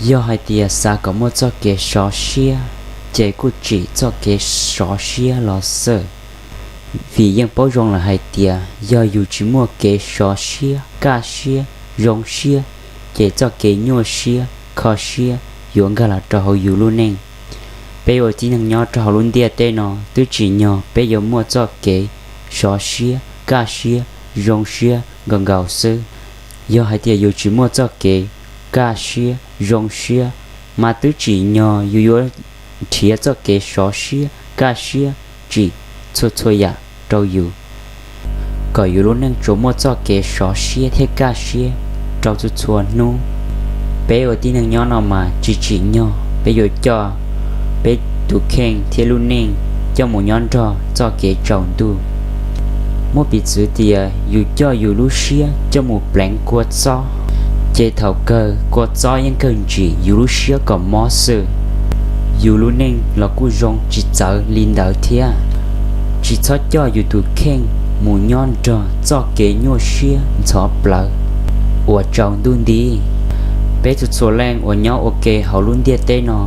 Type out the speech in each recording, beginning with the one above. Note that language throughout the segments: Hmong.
Yog hais tias xav kom muaj txoj kev sov siab, ces kuj tsim txoj kev sov siab los xwb. Vim yeej paub zoo lawm hais tias yog yus tsis muaj kev sov siab, kaj siab, zoo siab, ces txoj kev nyuaj siab, kho siab yuav nkag los rau hauv yus lub neej. Peb ua tib neeg nyob rau hauv lub ntiaj teb no twb tsim nyog peb yuav muaj txoj kev sov siab, kaj siab, zoo siab nkaus nkaus xwb. Yog hais tias yus tsis muaj txoj kev kaj siab, zoo siab, mas twb tsim nyog yus yuav nrhiav txoj kev sov siab, kaj siab, tsim txhua txhua yam rau yus, kom yus lub neej tsuas muaj txoj kev sov siab thiab kaj siab rau txhua txhua hnub. Peb ua tib neeg nyob no mas tsis tsim nyog peb yuav coj peb tus kheej thiab lub neej coj mus nyob nrog txoj kev tsaus ntuj. Muaj piv txwv tias yus coj yus lub siab coj mus pleev kua txob, ces thaum kawg kua txob yeej kawg ntsim yus lub siab kom mob xwb. Yus lub neej los kuj zoo tsis txawv li ntawd thiab. Tsis txhob coj yus tus kheej mus nyob nrog txoj kev nyuaj siab ntxhov plawv uas tsaus ntuj nti. Peb txhua txhua leej uas nyob ua ke hauv lub ntiaj teb no,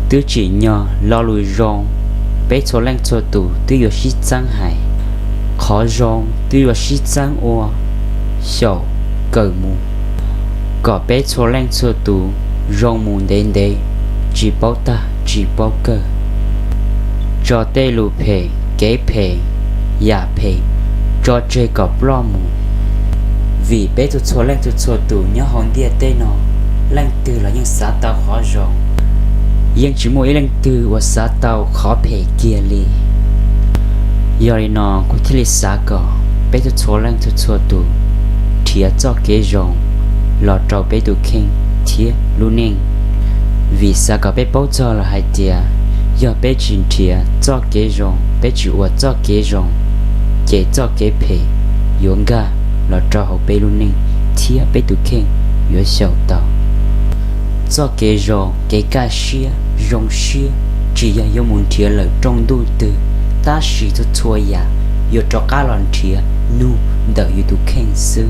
twb tsim nyog lo lus zoo, peb txhua leej txhua tus twb yuav sib txeeb hais, qhov zoo twb yuav sib txeeb ua, xyaum kawm mus, kom peb txhua leej txhua tus zoo mus ntev ntev, tsis paub tag tsis paub kawg. Tso tej lus phem, kev phem, yam phem tso tseg kom ploj mus. Vim peb txhua txhua leej txhua txhua tus nyob hauv ntiaj teb no, leej twg los yeej xav tau qhov zoo, yeej tsis muaj ib leej twg uas xav tau qhov phem kiag li. Yog li no kuv thiaj li xav kom peb txhua txhua leej txhua txhua tus nrhiav txoj kev zoo los rau peb tus kheej thiab lub neej. Vim xav kom peb paub txog lawm hais tias yog peb tsis nrhiav txoj kev zoo, peb tsis ua txoj kev zoo, ces txoj kev phem yuav nkag los rau hauv peb lub neej thiab peb tus kheej yuav xyaum tau. Txoj kev zoo, kev kaj siab zoo siab tsis yog yuav mus nrhiav lawm rooj ntuj twg, tab sis txhua txhua yam yuav rov qab los nrhiav nug ntawm yus tus kheej xwb.